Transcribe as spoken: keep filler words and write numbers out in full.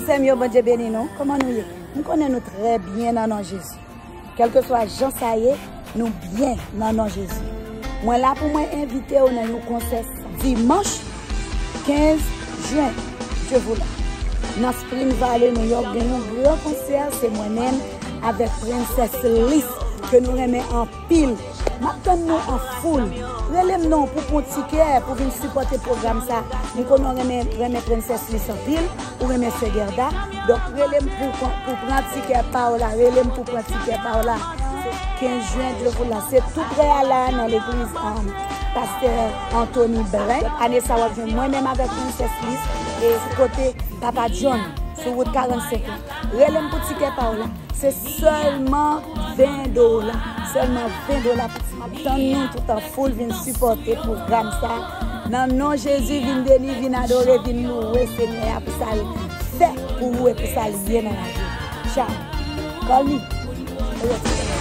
Sè m yo, Bondye beni nou. Kòman nou ye? M konnen nou trè byen nan non Jezi. Kèlkeswa jan sa ye, nou byen nan non Jezi. Mwen la pou mwen envite w nan yon konsè dimanch kenz jen, Dye voulan. Nan Spring Valley, New York, gen yon gran konsè, se mwen menm avèk Prensès Lis ke nou renmen anpil. M ap tann nou an foul. Rele m non pou pran tikè pou vin sipòte pwogram sa. M konnen w renmen, renmen Prensès Lis anpil, ou renmen Sè Gerda. Donk, rele m pou, pou pran tikè pa w la. Rele m pou pran tikè pa w la. Se kenz jen, Dye voulan. Se tou prè a la, nan legliz, um, pastè Anthony Blank. Ane sa, w ap jwenn mwen menm avèk Prensès Lis e sou kote Papa John, sou wout karannsenk lan. Rele m pou tikè pa w la. Se sèlman ven dola. Sèlman ven dola pou ti. M ap tann nou tout an foul vin sipòte pwogram sa. Nan non Jezi, vin beni, vin adore, vin louwe Senyè a pou sa l fè pou ou e pou sa l ye nan lavi w. Tchaw. Call me.